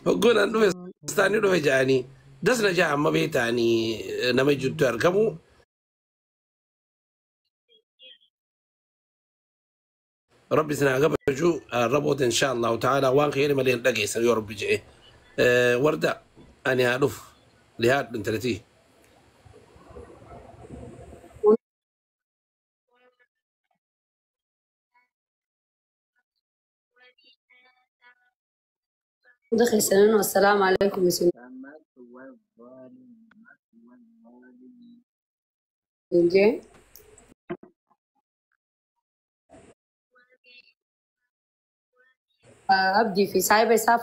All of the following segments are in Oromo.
Hogguun an dhufe istaanii dhufe ja'anii dasna ja'a amma beektaanii nama jiddu argamu. Rabbi isin haa kabaju raboota insha Allahu ta'ala waan khayri malee hin dhageessan yoo Rabbi je'e. Warda ani haa dhufu lihaadhu intalatii. Hunda keessanuu assalaamu alaikum isin jee. Abdii fi saahiba isaa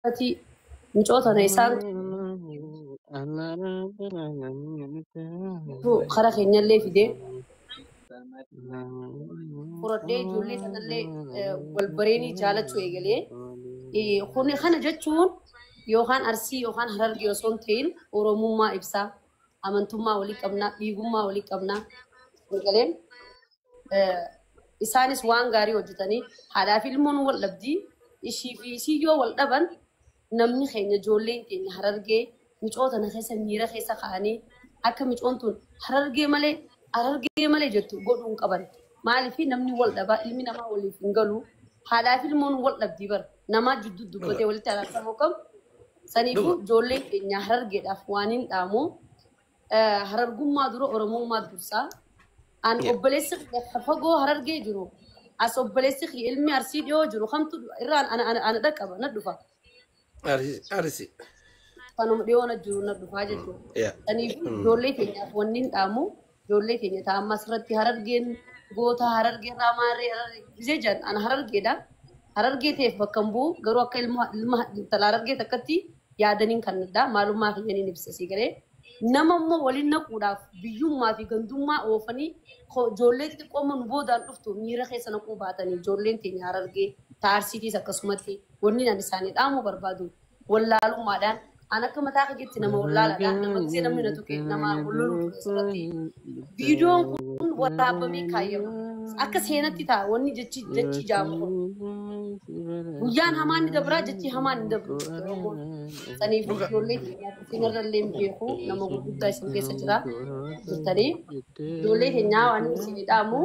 fati micoota na isaan kara keenyallee fidee furadhee ijoollee sanallee wal bareenii jaalachuu eegalee. Kun kana jechuun yookaan Arsii yookaan Harargee osoo hin ta'in Oromummaa ibsaa, amantummaa walii qabnaa, dhiigummaa walii qabnaa eegaleen isaanis waan gaarii hojjetanii haadhaa fi ilmoon wal dhabdii ishii fi isii yoo wal dhaban namni keenya ijoolleen keenya Harargee micoota na keessa miira keessa kaa'anii akka micoon tun Harargee malee Harargee malee jettu godhuu hin qaban. Maaliif namni wal dhabaa ilmi namaa waliif hin galu haadhaa fi ilmoon wal dhabdii bara namaa jidduu dubbatee walitti araarsamuu qabu. Saniifuu ijoolleen keenya Harargeedhaaf waan hin dhaamu. Harargummaa dura Oromummaa dursaa. An obboleessi fagoo Harargee jiru as obboleessi ilmi Arsii dhiyoo jiru kamtu irraan ana dhaqqaba na dhufa. Arsi. Kanuma dhiyoo na jiru na dhufaa jechuudha. Saniifuu ijoollee keenyaaf wanni hin dhaamu ijoollee keenya ta'a amma asirratti Harargeen goota Harargee irraa maarree gisee jedhan ana Harargeedha. Harargee ta'eef bakka hin bu'u garuu akka ilma intala Harargee takkatti yaadaniin kan addaa maalummaa kiyyaniin ibsa sii galee. Nama immoo waliin naquudhaaf biyyummaa fi gandummaa oofanii ijoollee xixiqqoo nu boodaan dhuftu miira keessa naquu baatanii ijoolleen teenya Harargee taarsiitiis akkasumatti wanni ani isaanii dhaamuu barbaadu wallaalummaadhaan an akka mataa kiyyaatti nama wallaalaadhaan nama gisee namni na tuqe nama walloluu ture asirratti viidiyoon kun waraabamee kaayyama akka seenatti ta'a wanni jechi jechi jaamu kun guyyaan hamaan ni dabraa jechi hamaan ni dabru Oromoon saniif ijoollee keenyaaf isinirra illee hin beeku nama gurguddaa isin keessa jira jirtanii ijoollee keenyaa waan isin dhaamu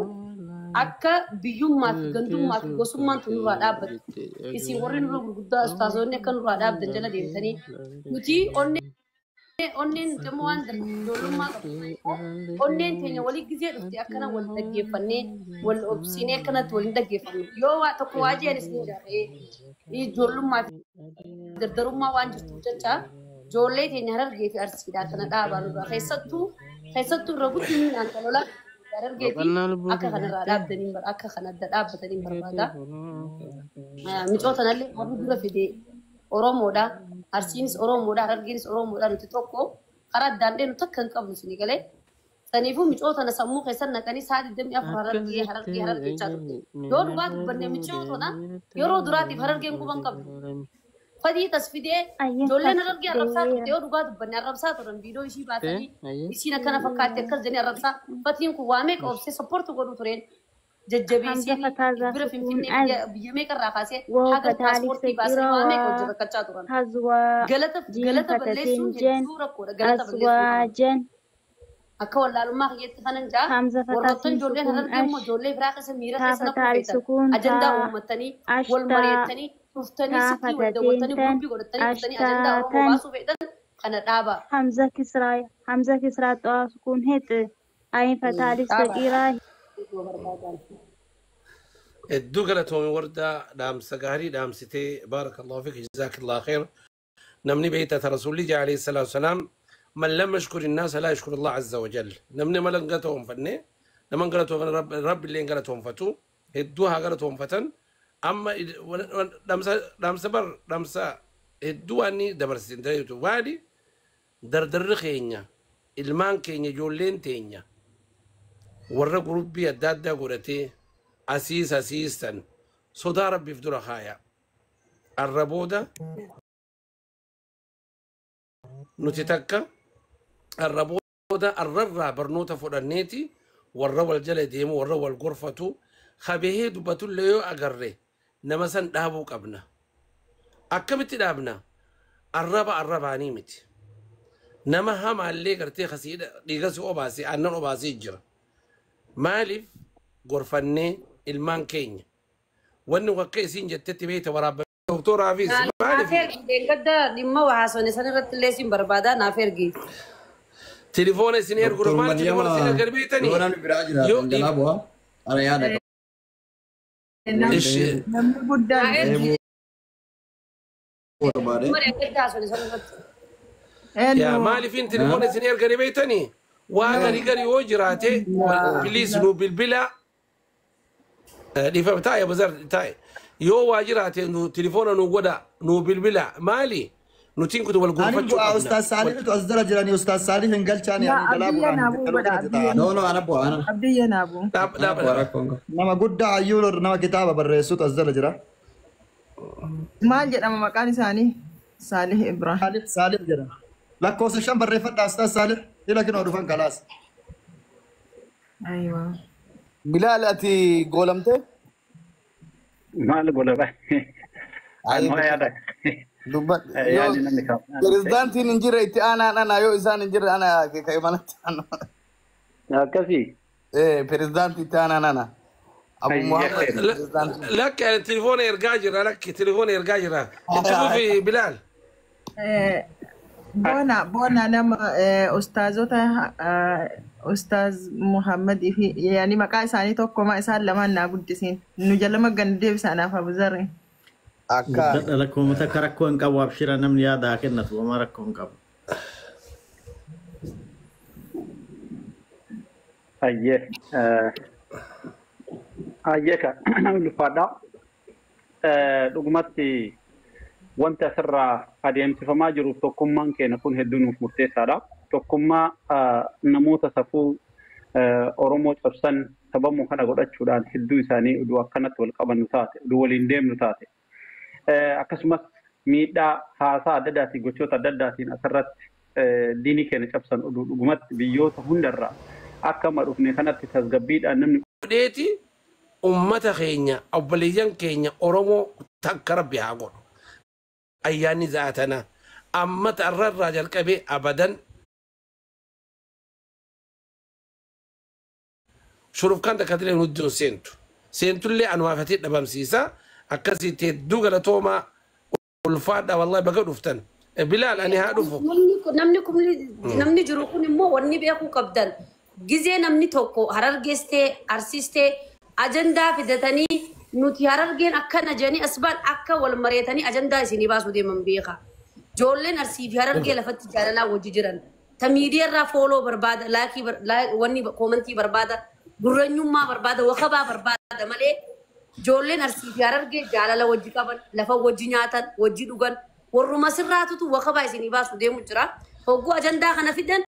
akka biyyummaa fi gandummaa fi gosummaan tun nurraa dhaabbatte isin warri nurra gurguddaa ustaazonni akka nurraa dhaabdan jala deemtanii nuti onneen nuti immoo waan ijoollummaa qabnu onneen teenya walii gizee dhufte akkana wal dhaggeeffannee wal obsinee akkanatti wal hin dhaggeeffannu yoo waa tokko waa ji'an isin jaarree ijoollummaa fi dardarummaa waan jirtuuf jecha ijoollee teenya Harargee fi Arsiidhaa kana dhaabaa nurraa keessattuu keessattuu irra guddinaan kan lola Harargeetii akka kanarraa dhaabdaniin akka kana adda dhaabbataniin barbaada. Micoota nallee warri dura fide Oromoodha. Arsiinis Oromoodha. Harargeenis Oromoodha. Nuti tokko karaa addaan deemu takka hin qabnu isinii galee. Saniifuu micoota na sammuu keessan naqanii sa'a 24 Harargee Harargee Harargee jechaa turte. Yoo dhugaa dubbanne micoota yeroo duraatiif Harargeen quban qabdu. Fadii tas fidee ijoolleen Harargee arrabsaa turte yoo dhugaa dubbanne arrabsaa turan viidiyoo ishii baasanii isiin akkana fakkaatti akkas jedhanii arrabsaa. Fatiin kun waa meeqa obsee sappoortu godhu tureen. Jajjabeessee bira Finfinnee biyya meeqa irraa kaasee haga paaspoortii baasanii waa meeqa hojii rakkachaa turan. Galata galata balleessuun hedduu rakkoodha. Galata balleessuun akka wallaalummaa kiyyaatti kanan jaa warroottan ijoolleen Harargee immoo ijoollee biraa keessa miira keessa naquu feetan ajandaa uummatanii wal mari'attanii dhuftanii sirrii wal daawwattanii gurbii godhattanii dhuftanii ajandaa Oromoo baasuu feetan kana dhaaba. Hamza Kisraa Hamza Kisraa xawaa sukuun hex ayin fataalis saqiraa Hedduu galatoome warda dhaamsa gaarii dhaamsitee baarakallahu fik jazakallahu khair. Namni beekta rasuulli jaa alayhi salaatu wasalaam من لم يشكر الناس لا يشكر الله عز وجل. نمني ما لنقتهم فني نمن قلتهم رب رب اللي قلتهم فتو هدوها قلتهم فتن أما لمسة لمسة بر لمسة هدوها أني دبرسين تريتو والي دردر خينيا ilmaan keenya ijoolleen teenya warra gurubbii adda addaa godhatee asiis asiistan sodaa rabbiif dura kaaya. Arra booda nuti takka arra booda arrarraa barnoota fudhanneeti Warra wal jala deemu, warra wal gorfatu, habehee dubbatullee yoo agarre nama san dhaabuu qabna. Akkamitti dhaabna? Arraba arrabaanii miti. Nama hamaallee gartee kasii dhiiga si obaasee aannan obaasee jira. Maaliif gorfannee ilmaan keenya wanni akka isiin jettetti beekta waraabba doktooraafis Naaf maaliif ergi deeggadda dhimma waa haasofne san irratti illee sin barbaada naaf ergi. Telefoona isin ergu Doktor maal telefoona isin Maryama ergan beektanii yoo namni biraa yoo jiraatan jalaa bu'aa ana yaada qaba. Ishi Namni guddaan Naa ergi Deemuu barbaade. dhimma deeggadda haasofne san irratti. Yaa eenyu maaliifin telefoona isin ergani beektanii waa gari gari yoo jiraate please nu bilbila dhiifama taa'e bazar taa'e yoo waa jiraate nu telefoona nu godha nu bilbila maali nutiin kun wal Ani gorfachuu bu'aa qabna. Ustaaz Saalihitu as jala jiranii Ustaaz Saalih hin galchaani Yaa ani jalaa Abdiyya bu'aan naabuu galoo godha jala Abdiyya ta'a. No no ana bu'aa ana Abdiyya naabuu. Dhaab ana dhaab bu'aa dhaab. rakkoon qabu. Nama guddaa hayyuu nama kitaaba barreessutu as jala jira. Maal jedhama maqaan isaanii? Saalih Ibrahim. Saalih Saalih jedhama. Lakkoofsa 5 barreeffadhaa Ustaaz Saalih. Ila kinoo dhufan kalaas. Aywa. Bilaal ati goolamte? Maal godhaba? Ayi Anuma yaada. dubbadhu. Yoo Yaadni namni kaa'u. pirezidaantiin hin jirre itti aanaan ana yoo isaan hin jirre ana ka'e manatti aanu. Akkasii. Eh pirezidaantii itti aanaan ana. Abu Muhammad pirezidaantii. Lakki ani telefoona ergaa jira lakki telefoona ergaa jira. Itti fufi Bilaal. Boona boona nama ustaazota ustaaz Muhammadii fi yaani maqaa isaanii tokkoma isaan lamaan naa guddisiin nu jala maggan deebisaa naaf Abu Zarri. Akka Guddadha lakkooma takka rakkoo hin qabu abshira namni yaada haa kennatu homaa rakkoo hin qabu. Ayyee. Ayyee ka ulfaadha. Dhugumatti wanti asirraa adeemsifamaa jiruuf tokkummaan keenya kun hedduu nuuf murteessaadha. Tokkummaa namoota safuu Oromoo cabsan sababuma kana godhachuudhaan hedduu isaanii oduu akkanatti wal qabannu taate, oduu waliin deemnu taate. Akkasumas miidhaa haasaa adda addaatiin gochoota adda addaatiin asirratti diinii keenya cabsan oduu dhugumatti biyyoota hundarraa akka amma dhufne kanatti tasgabbiidhaan namni Godheeti ummata keenya obboleeyyan keenya Oromoo takka rabbi haa godhu. Ayyaanni zaatana ammata irraa jalqabee abadan shurufkaan takka illee nutti hin seentu. Seentullee anuwaafatee dhabamsiisa. Akkasitti hedduu galatoomaa ulfaadha wallahi baga dhuftan. Bilaal ani haa dhufu. Namni kun namni jiru kun immoo wanni beekuu qabdan gizee namni tokko harargeestee arsiistee ajandaa fidatanii nuti harargeen akkana jedhanii asbaan akka wal mareetanii ajandaa isinii baasuu deeman beeka. Ijoolleen arsii fi harargee lafatti jaalalaa wajji jiran. Ta miidiyaarraa follow barbaada, like wanni comment barbaada, gurreenyummaa barbaada, wakabaa barbaada malee ijoolleen arsii fi harargee jaalala wajji qaban, lafa wajji nyaatan, wajji dhugan, warruma sirraatutu wakabaa isinii baasuu deemu jira. Hogguu ajandaa kana fidan.